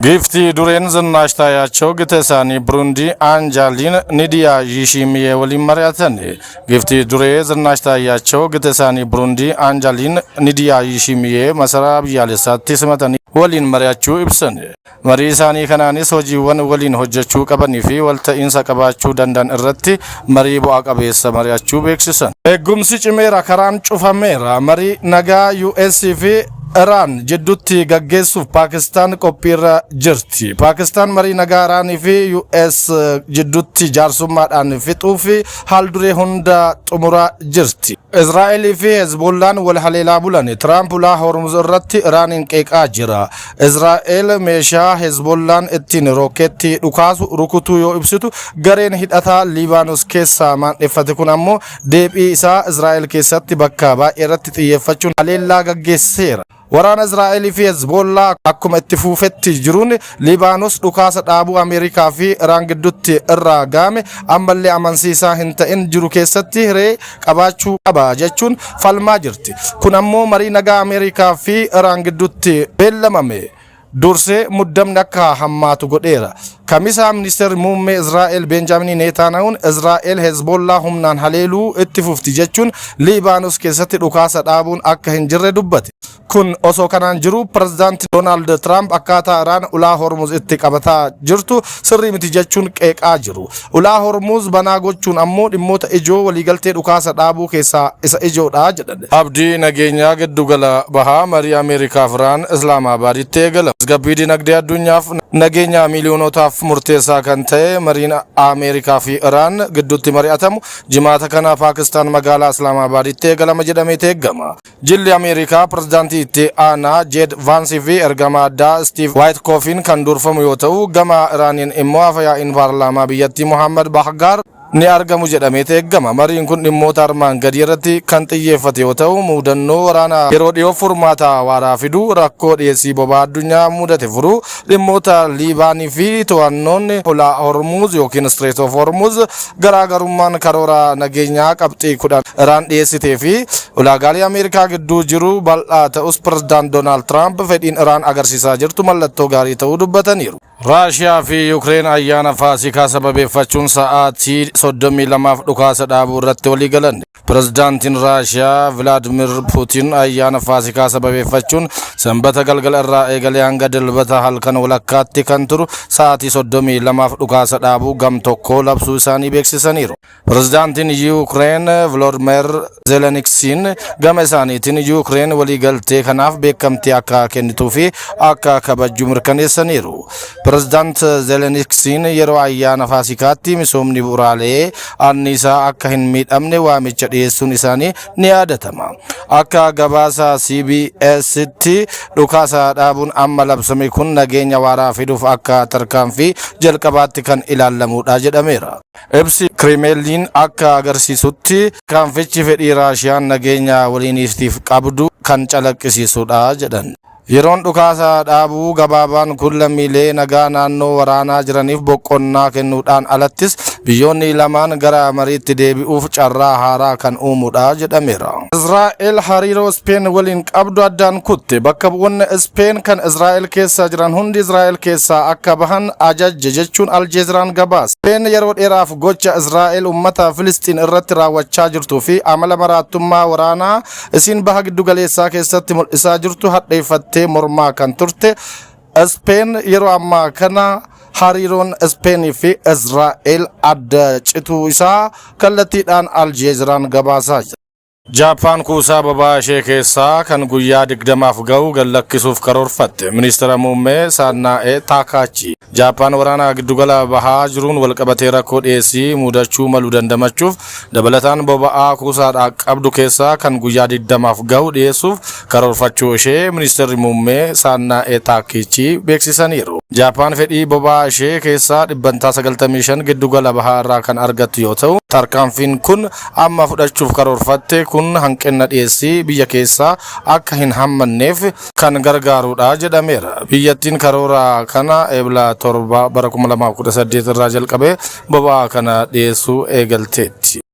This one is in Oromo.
Giiftii dureen Zinnaash Taayaachoo gita isaanii Buruundii Aanjaaliin Nidiyaa Yishimiyee waliin mari'atan. Giiftii duree Zinnaash Taayyaachoo gita isaanii Buruundii Aanjaaliin Nidiyaa Yishimiyee masaraa biyyaalessaatti simatanii waliin mari'achuu ibsan. Marii isaanii kanaanis hojiiwwan waliin hojjechuu qabanii fi walta'iinsa qabaachuu danda'an irratti marii bu'aa qabeessa mari'achuu beeksisan. Eegumsi cimeera, karaan cufameera. Marii nagaa US fi Iraan jidduutti gaggeessuuf Paakistaan qophiirra jirti. Paakistaan marii nagaa Iraanii fi US jidduutti jaarsummaadhaan fixuuf haal duree hunda xumuraa jirti. Israa'elii fi Hezbollaan wal haleelaa bulan. Tiraamp ulaa Hormuz irratti Iraaniin qeeqaa jira. Israa'el meeshaa Hezbollaan ittiin rookeettii dhukaasu rukutuu yoo ibsitu, gareen hidhataa Liibaanos keessaa maandheffate kun ammoo deebii isaa Israa'el keessatti bakka baay'ee irratti xiyyeeffachuun haleellaa gaggeesseera. Waraana Israa'elii fi Hezbollaa akkuma itti fuufetti jiruun, Liibaanos dhukaasa dhaabuu Ameerikaa fi Iraan gidduutti irraa gaame ammallee amansiisaa hin ta'in jiru keessatti hiree qabaachuu qaba jechuun falmaa jirti. Kun ammoo marii nagaa Ameerikaa fi Iraan gidduutti beellamame dursee muddamni akka hammaatu godheera. Kamisaa ministeerri muummee Israa'el Benjaamin Neetaanahuun Israa'el Hezbollaa humnaan haleeluu itti fufti jechuun Liibaanos keessatti dhukaasa dhaabuun akka hin jirre dubbate. Kun osoo kanaan jiru, pirezidaanti Doonaald Tiraamp akkaataa Iraan ulaa Hormuz itti qabataa jirtu sirrii miti jechuun qeeqaa jiru. Ulaa Hormuz banaa gochuun ammoo dhimmoota ijoo waliigaltee dhukaasa dhaabuu keessaa isa ijoodha jedhan. Abdii nageenyaa giddugala bahaa marii Ameerikaaf Iraan Islaamaabaaditti eegala. Tasgabbii dinagdee addunyaaf, nageenya miiliyoonotaaf murteessaa kan ta'e mariin Ameerikaa fi Iraan gidduutti mari'atamu Jimaata kana Paakistaan magaalaa Islaamaabaaditti eegalama jedhamee eegama. Jilli Ameerikaa pirezidaantii itti aanaa Jeed Vaansii fi ergama addaa Steve Witkoffin kan durfamu yoo ta'u, gama Iraaniin immoo afyaa'iin paarlaamaa biyyattii Muhammad Bahgaar ni argamu jedhamee eegama. Mariin kun dhimmoota armaan gadii irratti kan xiyyeeffate yoo ta'u, muudannoo waraanaa yeroo dhiyoo furmaata waaraa fiduu, rakkoo dhiyeessii boba'aa addunyaa mudate furuu, dhimmoota Liibaanii fi to'annoon ulaa Hormuz yookiin Strait of Hormuz, garaagarummaan karoora nageenyaa qabxii 10 Iraan dhiyeessitee fi ulaagaalee Ameerikaa gidduu jiru bal'aa ta'us, pirezidaant Doonaald Tiraamp fedhiin Iraan agarsiisaa jirtu mallattoo gaarii ta'uu dubbataniiru. Raashiyaa fi Yukireen ayyaana Faasikaa sababeeffachuun sa'aatii 32f dhukaasa dhaabuu irratti walii galan. Pirezidaantiin Raashiyaa Vilaadimir Puutiin ayyaana Faasikaa sababeeffachuun Sanbata galgala irraa eegalee hanga Dilbata halkan walakkaatti kan turu sa'aatii 32f dhukaasa dhaabuu gam tokkoo labsuu isaanii beeksisaniiru. Pirezidaantiin Yuukireen Volodimir Zeleniksiin gama isaaniitiin Yuukireen waliigaltee kanaaf beekamtii akka kennituu fi akka kabajju mirkaneessaniiru. Pirezidaant Zeleniksiin yeroo ayyaana Faasikaatti misoomni bu'uuraalee anniisaa akka hin miidhamne waamicha dhiyeessuun isaanii ni yaadatama. Akka gabaasa CBS'tti dhukaasa dhaabuun amma labsame kun nageenya waaraa fiduuf akka tarkaanfii jalqabaatti kan ilaalamudha jedhameera. Ibsi Kireemliin akka agarsiisutti tarkaanfichi fedhii Raashiyaan nageenya waliiniitiif qabdu kan calaqqisiisudha jedhan. Yeroon dhukaasa dhaabuu gabaabaan kun lammiilee nagaa naannoo waraanaa jiraniif boqonnaa kennuudhaan alattis biyyoonni lamaan gara mariitti deebi'uuf carraa haaraa kan uumudha jedhameera. Israa'el hariiroo Speen waliin qabdu addaan kutte. Bakka bu'oonni Speen kan Israa'el keessa jiran hundi Israa'el keessaa akka bahan ajajje jechuun Aljeeziraan gabaase. Speen yeroo dheeraaf gocha Israa'el uummata Filisxiin irratti raawwachaa jirtuu fi amala maraattummaa waraanaa isiin baha giddugaleessaa keessatti mul'isaa jirtu hadheeffattee mormaa kan turte Speen, yeroo ammaa kana hariiroon Speenii fi Israa'el adda cituu isaa kallattiidhaan Aljeeziraan gabaasaa jira. Jaappaan kuusaa boba'aa ishee keessaa kan guyyaa 20f ga'u gad lakkisuuf karoorfatte. Ministeera muummee Saannaa'ee Taakaachi. Jaappaan waraana giddugala bahaa jiruun walqabatee rakkoo dhiyeessii mudachuu malu dandamachuuf dabalataan boba'aa kuusaadhaa qabdu keessaa kan guyyaa 20f ga'u dhiyeessuuf karoorfachuu ishee ministeerri muummee Saannaa'ee Taakichi beeksisaniiru. Jaappaan fedhii boba'aa ishee keessaa 95% giddugala bahaa irraa kan argattu yoo ta'u, tarkaanfiin kun amma fudhachuuf karoorfatte kun hanqina dhiyeessii biyya keessaa akka hin hammanneef kan gargaarudha jedhameera. Biyyattiin karoora kana Eebla 7 bara 2018 irraa jalqabee boba'aa kana dhiyeessuu eegalteetti.